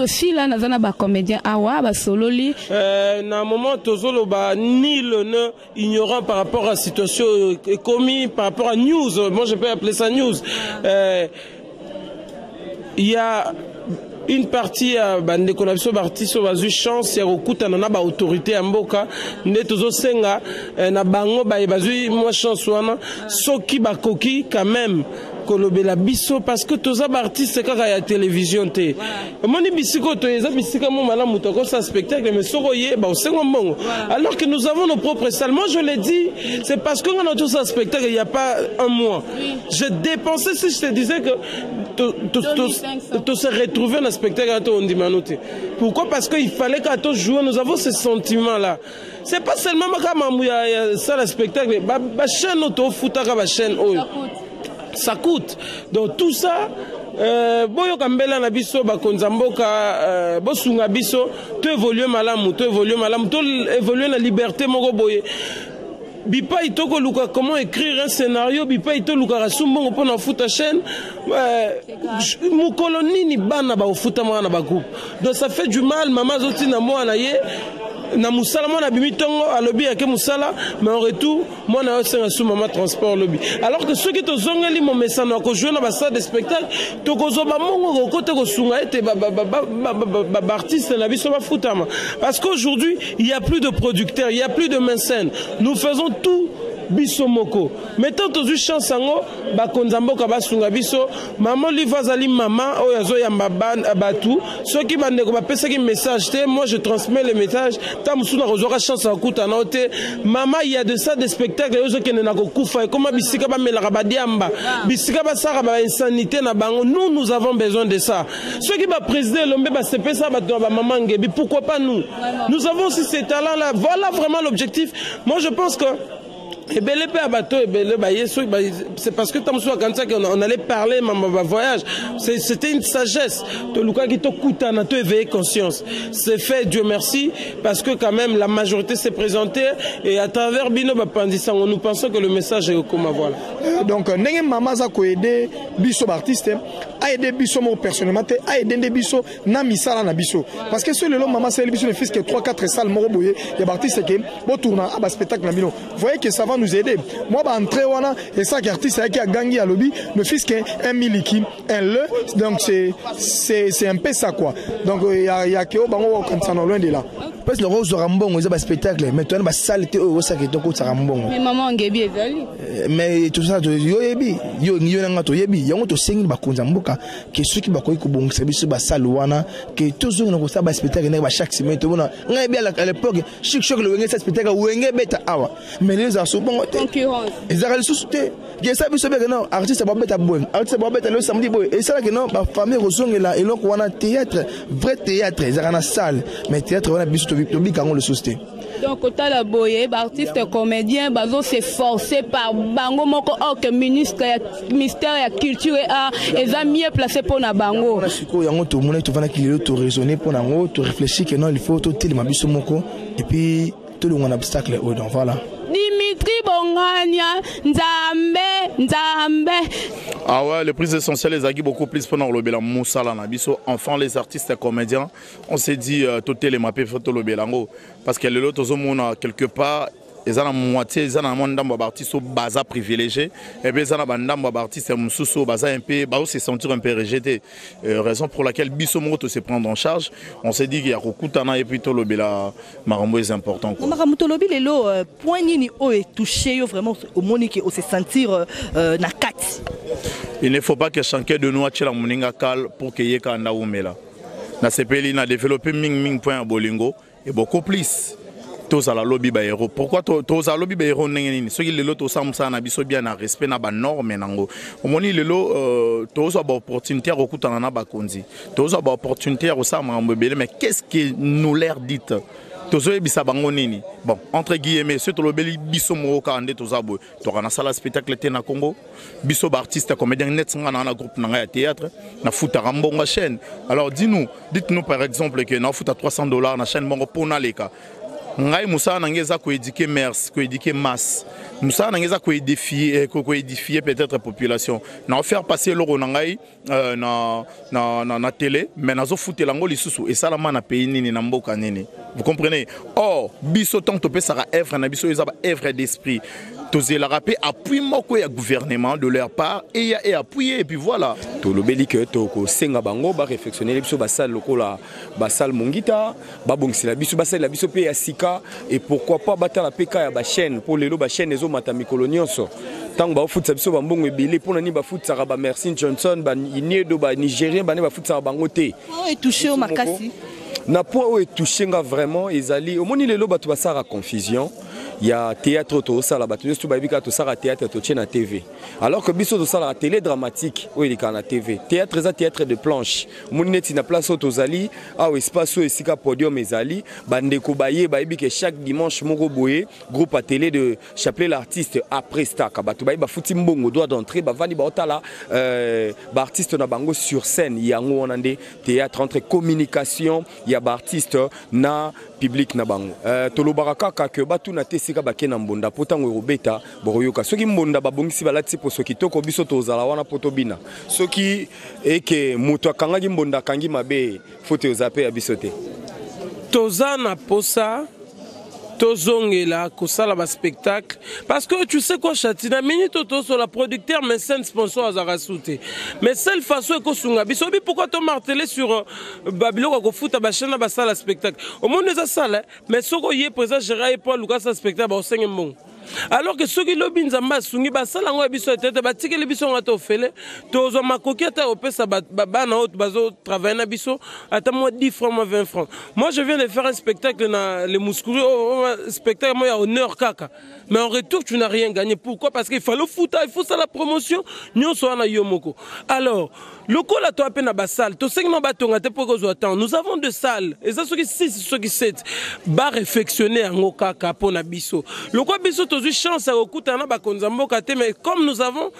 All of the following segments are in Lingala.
Ezosila, naza na bacomédien awa basololi. Na moment tozoloba, nul ne ignorant par rapport à situation ekomi, par rapport à news, moi je peux appeler ça news, il y a une partie ya bandeko na biso baartiste oyo bazwi chance ya kokutana na baautorité ya mboka. Nde tozosenga na bango baye bazwi mwa chance wana, soki bakoki quand même kolobela biso, parce que toza baartiste kaka ya télévision te. Omoni bisika oyo eza bisika mo malamu tokosala spectacle, mais soki oyeba osenga mbongo, alors que nous avons nos propres salles. Moi je l'ai dit, c'est parce que nga na tosala spectacle il y a pas un mois, je dépensais, si je te disais que to se retrouver na spectacle ata ondimano te. Pourquoi? Parce que il fallait kaka to jouer. Nous avons ce sentiment là. C'est pas seulement kaka mambo ya sala spectacle, bachaîne oyo tofutaka, bachaîne oyo ça coûte. Donc tout ça, boyoka mbela na biso, bakonzi ya mboka, bosunga biso to évolue malamu, to évolue malamu, to évolue na liberté moko boye. Bipai tokoluka comment écrire un scénario, bipai tolukaka su mbongo mpona kofuta chaîne, mokolo nini bana bakofutamaka na bagroupe. Donc ça fait du mal. Mama azotinda mwana ye na mosala, mwana abimi ntongo, alobi ake mosala, mais en retour mwana oyo osenga su mama transport lobi, alors que soki tozongeli momesano ya kojouer na basalle de spectacle, tokozwa bambongo kokota kosunga ete baartiste na biso bafutama, parce qu'aujourd'hui il y a plus de producteurs, il y a plus de mécènes, nous faisons tout biso moko. Mais tant tozwi chance yango, bakonzi ya mboka basunga biso. Mama Olive azali mama oyo azoyamba bato. Soki bandeko bapesaki message te, moi je transmets le message. Ta mosusu nakozwaka chance ya kokutana o te. Mama, il y a de ça des spectacles oyo ozokende na kokufa, ekoma bisika bamelaka badiamba, bisika basalaka bainsanité na bango. Nous, nous avons besoin de ça. Soki baprésident Elombe basepesa bato na bamama Ngebi, pourquoi pas nous? Nous avons aussi ces talents là. Voilà vraiment l'objectif. Moi je pense que ebele mpe ya bato ebele baye soki c'est parce que ntango mosusu bakanisaki on allait parler mama bavoyage. C'était une sagesse. Tolukaki tokutana, to éveiller conscience. C'est fait, Dieu merci, parce que quand même la majorité s'est présentée et à travers bino bapandisango, nous pensons que le message est okoma. Voilà. Donc ndenge mama aza koaider biso baartiste, aide biso moko personnellement te, aide nde biso na misala na biso, parce que so lelo mama asaleli biso ne fût-ce que 3 4 salle moko boye ya baartiste ke botourna a baspectacle na bino, voyez que ça va nous aider. Moi baentrée wana esaki artiste ayaki agangi alobi ne fût-ce que un miliki, un le, donc c'est un peu ça quoi. Donc ya ke oyo bango bakokanisa na loin de là. Mpasi nango ozwaka mbongo eza baspectacle, mais toyana basale te oyo osaka ete okotaka mbongo. Mais mama Ngebi ezali. Mais tosala, yo oyebi, yo nanga toyebi yango. Tosengi na bakonzi ya mboka ke soki bakoki kobongisa biso basale wana, ke tozongi na kosala baspectacle ndenge bachaque semaine tomona. Ngai yebi à l'époque Chic Choc, le Wenge esa spectacle, Wenge ebeta awa, mais lelo ezala so bongo te. Concurrence. Ezalaka lisusu te ke esa biso beke non, artiste babeta boye, artiste babeta lelo samedi boye, esalaki non, bafamille kozongela eloko wana. Théâtre, vrai théâtre ezalaka na salle, mais théâtre wana biso tobika yango lisusu te. Donc kotala boye, baartiste comédien bazo se forcer par bango moko, or que ministre ya ministère ya culture et art eza mieux placé mpo na bango. Wana sikoyo yango tomonaki, tovandaki lelo, toraisonne mpo na yango, toréfléchir ke non, il faut totelema biso moko et puis tolongwa na obstacle oyo. Donc voilà. Dimitri Bongania, Nzambe, Nzambe. Ah ouais, le plus essentiel, les beaucoup plus pour nous mosala na biso. Enfin, les artistes et comédiens, on s'est dit, totelema pe faut tolobela yango. Parce que lelo tozomona quelque part eza na moitié, eza na mwa ndambo ya baartiste oyo baza privilégié et puis eza na bandambo ya baartiste mosusu oyo baza un peu bao se sentir un peu rejeté, raison pour laquelle biso moko to se prendre en charge. On s'est dit ya kokutana et puis tolobela makambo eza important, quoi. Makambo tolobi lelo, point nini oyo etouche yo vraiment, omoni ke ose sentir na kati? Il ne faut pas que chacun de nous atiela moninga kal pour que ye kaka nda umela. Nasepeli na développer mingimingi point ya bolingo et beaucoup plus tozala lobi bahéros. Pourquoi tozala lobi bahéros? Ndenge nini soki lelo tosala mosala na biso bien, na respect na banorme nango? Omoni lelo tozwa baopportunité ya kokutana na bakonzi, tozwa baopportunité ya kosala makambo ebele, mais qu'est-ce que nous leur dites? Tozoyebisa bango nini? Bon, entre guillemets, soki tolobeli biso moko kaka nde toza boye, toka nasala spectacle te na Congo. Biso baartiste comédien, net nga na groupe na ngai ya théâtre, nafutaka mbongo ya chaîne. Alors dis-nous, dites-nous par exemple que nafuta 300 $ na chaîne bongo mpo naleka. Ngai mosala na ngai eza koéduquer mers, koéduquer masse. Mosala na ngai eza koédifier, koédifier peut-être population. Na faire passer eloko na ngai na télé, mais nazofutela yango lisusu. Esalama na pays nini, na mboka nini? Vous comprenez? Or biso, tant topesaka œuvre na biso, eza ba œuvre d'esprit, tozelaka mpe appui moko ya gouvernement de leur part eya e appuyer, et puis voilà. Tolobeli ke tokosenga bango baréfectionner biso basalle lokola basalle Mongita, babongisela biso, basalela biso mpe ya sika. Et pourquoi pas batala mpe ka ya bachaîne, mpo lelo bachaîne ezomata mikolo nyonso. Ntango baofutisa biso bambongo ebele, mpo na nini bafutisaka bamercy Johnson, bainiedo, banigérien bane, bafutisaka bango te? Oyo etouche yo makasi? Na point oyo etouche nga vraiment ezali, omoni, lelo bato basalaka confusion ya théâtre oyo tozosala. Bato nyonso bayebi kaka tosalaka théâtre totie na TV, alors que biso tosalaka télé dramatique oyo elekaka na TV. Théâtre eza théâtre de planche. Omoni neti na place oyo tozali awa, espace oyo esika podium ezali, bandeko baye bayebi ke chaque dimanche moko boye, groupe ya télé de Chapelet l'artiste aprestaka. Bato baye, bafuti mbongo droit d'entrée, bavandi, baotala baartiste na bango sur scène. Yango wana nde théâtre, entre communication ya baartiste na public na bango. Tolobaka kaka ke batuna te esika bake na mbonda, mpo ntango ekobeta bokoyoka. Soki mbonda babongisi, balatisi poso kitoko, biso tozala wana mpo tobina. Soki eke moto akangaki mbonda, akangi mabe, faute eza mpe ya biso te. Toza na posa tozongela kosala baspectacle, parce que tu sais quoi, Chati, na minute oyo tozosola, producteur, mécène, sponsor azalaka su te. Mais seule façon ekosunga biso, obi pourquoi tomarteler sur babiloko ya kofuta bachaîne na basala spectacle? Omoni, eza sala, mais soki oye président Gérard ye mpo aluka asala spectacle, baosenge mbongo. Alors que soki lobi Nzambe asungi, basala yango ya biso ete batikeli biso yango ata ofele, tozwa makoki ata opesa bana oyo bazotravaille na biso ata mwa 10 francs, mwa 20 francs. Moi, je viens de faire un spectacle na le Mouskouri, spectacle moko ya honneur kaka, mais en retour tu n'as rien gagné. Pourquoi? Parce qu'il fallait futa, il faut ça, la promotion nyonso wana yo moko. Alors lokola toa mpe na basalle, tosengi na batonga te mpo kozwa temps. Nous avons deux salles, eza soki 6, soki 7, baréfectionne yango kaka mpo na biso. Lokola biso tozwi chance ya kokutana na bakonzi ya mboka te, mais comme nous avons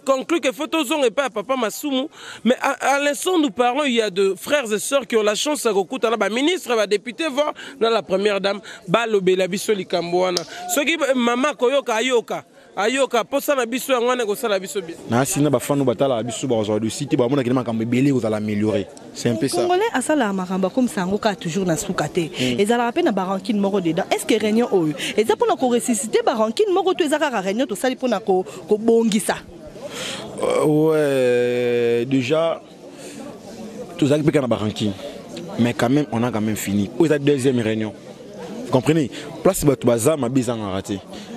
conclu que faut tozonga epai ya papa Masumu. Mais à l'instant nous parlons, il y a de frères et sœurs qui ont la chance ya kokutana baministre, badéputé, voire na la première dame. Balobela biso likambo wana. Soki mama koyoka, ayoka, ayoka mposa na biso, yango wana ekosala biso bien. Nasi na bafano batalaka biso, bakozwa dosi te, bamonaki na makambo ebele kozala amélioré. C'est un peu ça. Congolais asalaka makambo akomisa yango kaka toujours na suka te. Ezalaka mpe na barancune moko dedans. Est ce que réunion oyo eza mpona koressusciter barancune moko to eza kaka réunion tosali mpona kobongisa? Ouais, déjà tozalaki mpe kaka na barancune, mais quand même on a quand même fini. Oyo eza deuxième réunion, vous comprenez? Place bato baza mabe ezangaka te,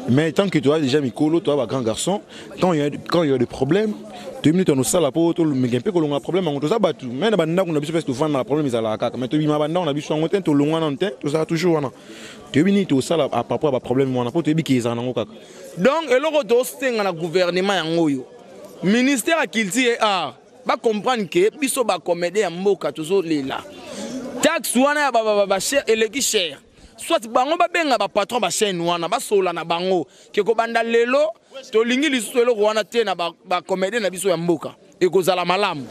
mais tant que toza déjà mikolo, toza bagrand garçon, quand il y a des problèmes, toyebi nini tonosala mpo tolomeka mpe kolonga problème yango. Toza bato mai na bandako na biso mpe tovandaka, problème ezalaka kaka, mais tobima bandako na biso yango te, tolongwa nano te, tozala toujours wana. Toyebi nini tosala par rapport ya baproblème wana, mpo toyebi ke ezala nango kaka. Donc eloko tosenga na gouvernement yango oyo, ministère ya culture et art, bacomprendre ke biso bacomédien ya mboka tozolela taxe wana ya bacher eleki cher. Soit bango babenga bapatron bachaîne wana, basola na bango ke kobanda lelo tolingi lisusu eloko wana te na bacomédien na biso ya mboka, ekozala malamu.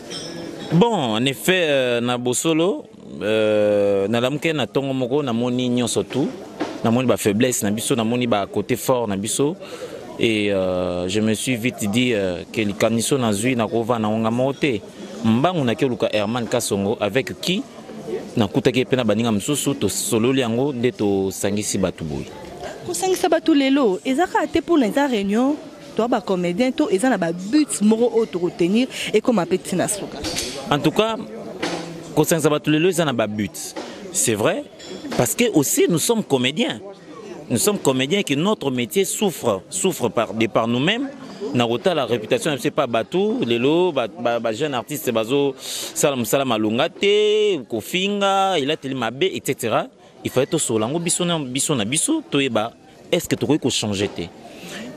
Bon, en effet, na bosolo, nalamuki na ntongo moko, namoni nyonso tu, namoni bafaiblesse na biso, namoni bacôté fort na biso, et je me suis vite dit que likanisi nazwi, nakovanda nango nga moko te. Mbangu naki oluka Herman Kasongo, avec qui nakutaki mpe na baninga mosusu, tosololi yango nde tosangisi bato boye. Kosangisa bato lelo eza kaka te mpona eza réunion toa bacomédien to eza na babut moko oyo tokotenir ekóma mpe ntina suka? En tout cas, kosangisa bato lelo eza na babut, c'est vrai, parce que aussi nous sommes comédiens, nous sommes comédiens et que notre métier souffre, souffre de par nous-mêmes. Na kotala réputation na biso epa bato lelo, bajeune artiste bazosala mosala malonga te, kofinga, elateli mabe, etc. Il fallait tosolola yango biso na biso na biso, toyeba est ce que tokoki kochanger te,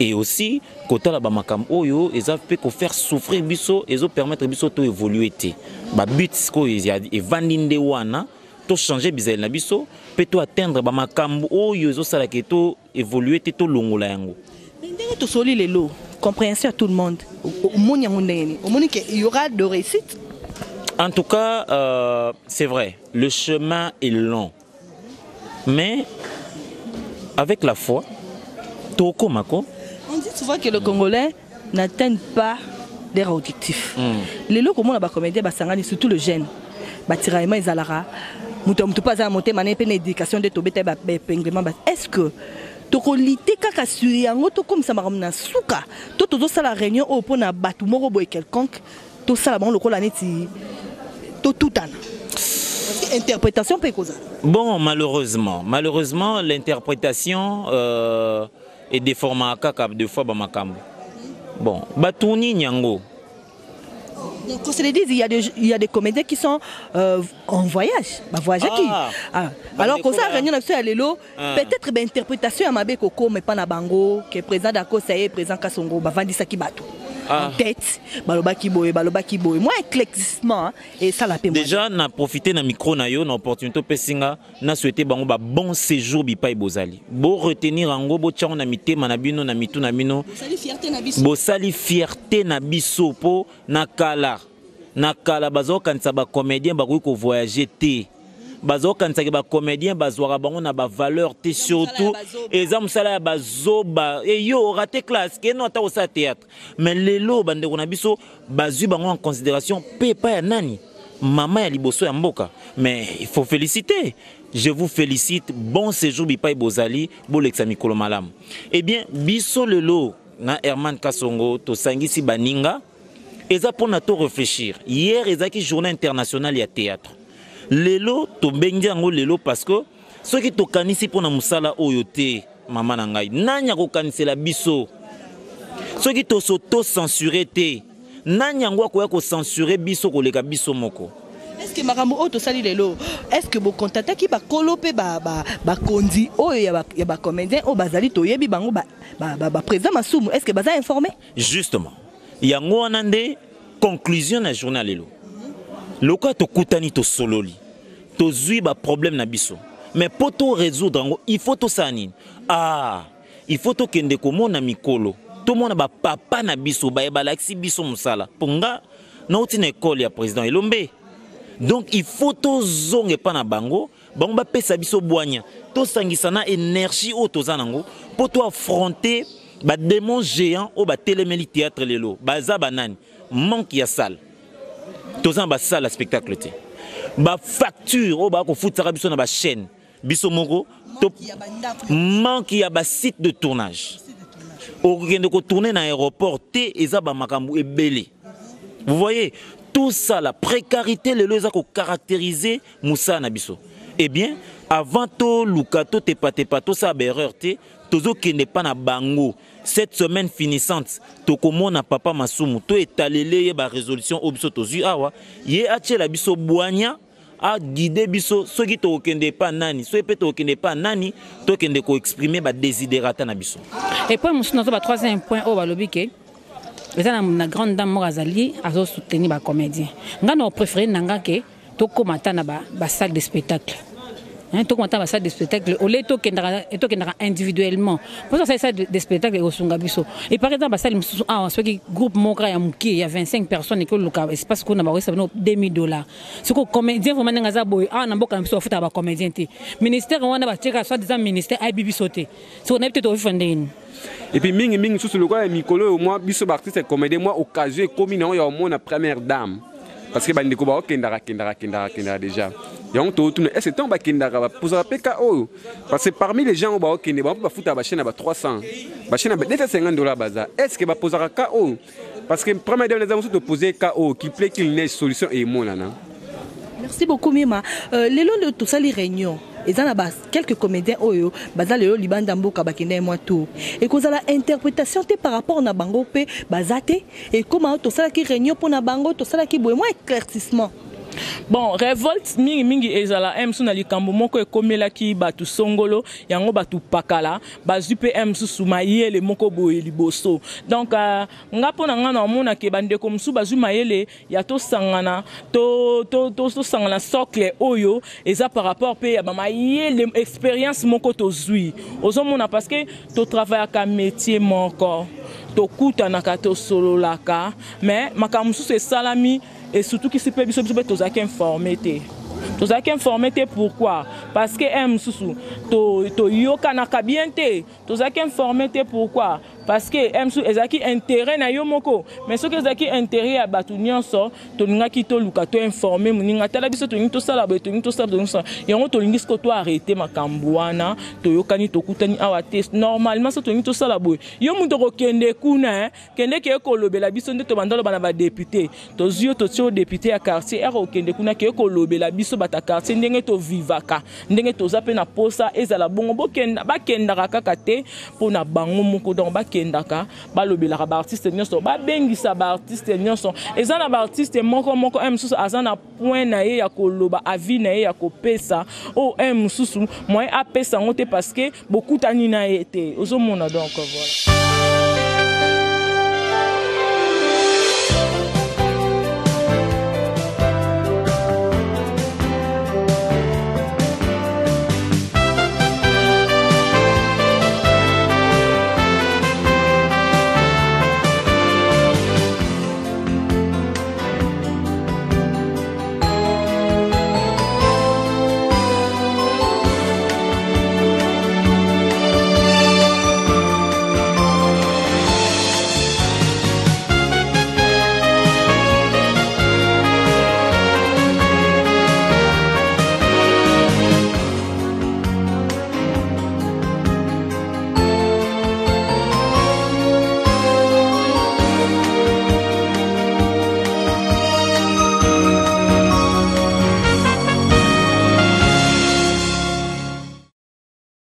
et aussi kotala bamakambo oyo eza mpe kofaire souffrir biso, ezopermettre biso to évoluer te. Babut sikoyo evandi nde wana: tochange bizaleli na biso mpe to atteindre bamakambo oyo ezosalaka to évoluer te, tolongola yango. Mais ndenge tosoli lelo, compréhension à tout le monde, omoni yango ndenge nini? Omoni ke il y aura de réussite? En tout cas, c'est vrai, le chemin est long, mais Avec la foi, tokoma ko. On dit souvent que le Congolais n'atteint pas leur objectif. Lelo komona ba comédien basangani, surtout le jeune. Ba tiraillement ezalaka. Moto ya moto mpe aza na motema na ye mpe na éducation nde tobeta ye baépinglement. Est-ce que tokolite kaka sur yango, tokomisa makambo na suka, to tozosala réunion oyo mpona bato moko boye quelconque, tosala bango lokola neti totutana? Parce que interprétation mpe ekozala. Bon, malheureusement, l'interprétation est déformée kaka deux fois bamakambo. Bon, batuni nyango. Donc, qu'on se le dise, il y a des comédiens qui sont en voyage. Bah, voyage qui Ah. Ah. Bah, Alors, comme ça, ndeko réunion na biso ya lelo, Ah. peut-être ba interprétation ya mabe koko mais pas na bango, que président Dako ça y est, président Kasongo, bavandisaki bato. Ah. En tête, balobaki boye, balobaki boye. Moi, éclaircissement, hein, et ça la paix. Déjà, na profité na micro na yo, na opportunité pesinga, na souhaité bango ba bon séjour bipai bozali. Bo retenir yango, bo tchango na mitema na bino, na mitu na bino. Bosali fierté na biso. Bosali fierté na biso po na kala. Na kala bazokanisa ba comédien bakoki ko voyager te. Bazokanisaka ba comédien bazwaka bango na ba valeur te, surtout eza mosala ya bazoba e yo oraté classe keno ata kosala théâtre. Mais lelo bandeko na biso bazwi bango en considération mpe epai ya nani, mama ya liboso ya mboka. Mais il faut féliciter, je vous félicite, bon séjour bipai bozali, bolekisa mikolo malamu. Eh bien, biso lelo na Herman Kasongo tosangisi baninga, eza mpona to réfléchir. Hier ezalaki Journée internationale ya théâtre, lelo tobengi yango lelo parce que soki tokanisi mpona mosala oyo te, mama na ngai, nani akokanisela biso? Soki toso tocensurer te, nani yango akoya kocensurer biso koleka biso moko? Est-ce que makambo oyo tosali lelo, est-ce que bokontataki bakolo mpe bakonzi oyo ya bacomédien oyo bazali, toyebi bango, baprésident Masumu, est-ce que baza informé? Justement, yango wana nde conclusion na journée lelo. Lokola tokutani, tosololi, tozwi baproblème na biso, mais mpo to résoudre yango, il faut tosala nini? Ah, il faut tokende komona mikolo, tomona bapapa na biso baye balakisi biso mosala. Mpo nga nauti na ekole ya président Elombe, donc il faut tozonga epa na bango, bango bapesa biso bwanya, tosangisa na énergie oyo toza nango mpo toaffronter badémon géant oyo batelemeli théâtre lelo. Baza banani? Manque ya salle, toza na basalle ya spectacle te, bafacture oyo baya kofutisaka biso na bachaîne biso moko to, manque ya basite de tournage, okokende kotourner na aéroport te, eza bamakambo ebele. Vous voyez tout ça, la précarité lelo eza kocaractériser mosala na biso. Eh bien, avant toluka totepatepa, tosala baerreur te, tozokende mpa na bango cette semaine finissante, tokomona papa Masumu, toetalele ye barésolution oyo biso tozwi awa, ye atiela biso bwanya, aguide biso soki tokokende epa nani, soki mpe tokokende epa nani, tokende koexprimer badesiderata na biso. Et point mosusu nazo ba troisième point oyo balobi ke eza na grande dame moko azali azosoutenir bacomédien. Ngai na préféré na nga ke tokóma ata na basalle de spectacle, hein, tokóma ata na basalle de spectacle ole tokendaka individuellement, mpo tosali salle de spectacle ekosunga biso. Et par exemple, basali mosusu awa, soki groupe moko ya moke ya 25 personnes ekoluka espace kuna, bakoyesa bino 2000 $. Soki comédien vraiment ndenge aza boye awa na mboka na biso, bafutaka bacomédien te. Ministère wana batieka soit disant ministère ayebi biso te, soki nayebi te tokofifa ndenge nini. Et puis mingimingi lisusu, lokola ya mikolo oyo, mwa biso baartiste comédien, mwa occasion ekómi nango ya omona première dame, parce que bandeko baokendaka kendaka kendaka kendaka déjà. Yango totuna, est ce ntango bakendaka bapozaka mpe ka oyo? Parce que parmi les gens oyo baokende, bango mpe bafutaka bachaîne ya ba 300, bachaîne ya ba 250 $ baza. Est ce que bapozaka ka oyo? Parce que première dame eza mosusu, topose ka oyo, qu'il pleut, qu'il neige, solution emonana. Merci beaucoup, Mima. Lelo nde tosali réunion, eza na ba quelques comédiens oyo baza lelo libanda mboka, bakenda ye mwa tour, ekozala interprétation te par rapport na bango mpe baza te, ekóma tosalaki réunion mpo na bango, tosalaki boye, mwa éclaircissement. Bon, révolte mingimingi ezala mosusu na likambo moko ekomelaki bato songolo, yango bato pakala bazwi mpe mosusu mayele moko boye liboso. Donc nga mpo na nga na omonake bandeko mosusu bazwi mayele ya tosangana, tosangana socle oyo eza par rapport mpe ya bamayele, expérience moko tozwi. Ozomona, parce que totravaillaka métier moko, tokutanaka, tosololaka, mais makambo mosusu esalami esutukisi mpe biso, biso mpe tozalaki informé te. Tozalaki informé te, pourquoi? Parce que un mosusu toyokanaka bien te. Tozalaki informé te, pourquoi? Parce que un mosusu ezalaki intérêt na yo moko, mais soki ezalaki intérêt ya bato nyonso, tolingaki toluka toinforme moninga: tala, biso tolingi tosala boye, tolingi tosala, tolingi tosala yango. Tolingi siko toarrêter makambo wana. Toyokani, tokutani awa te. Normalement, so tolingi tosala boye, yo moto okokende kuna, kende keye kolobela biso nde tobanda loba na badéputé. Tozwi yo, totie yo député ya quartier ere, okende kuna, keye kolobela biso bato ya quartier ndenge tovivaka, ndenge toza mpe na posa ezala bongo. Bakendaka kaka te mpo na bango moko. Donc bakendaka, balobelaka baartiste nyonso, babengisa baartiste nyonso. Eza na baartiste moko moko, un mosusu aza na point na ye ya koloba, avis na ye ya kopesa, oyo un mosusu moyen apesa yango te parce que bokutani na ye te. Ozomona? Donc voilà.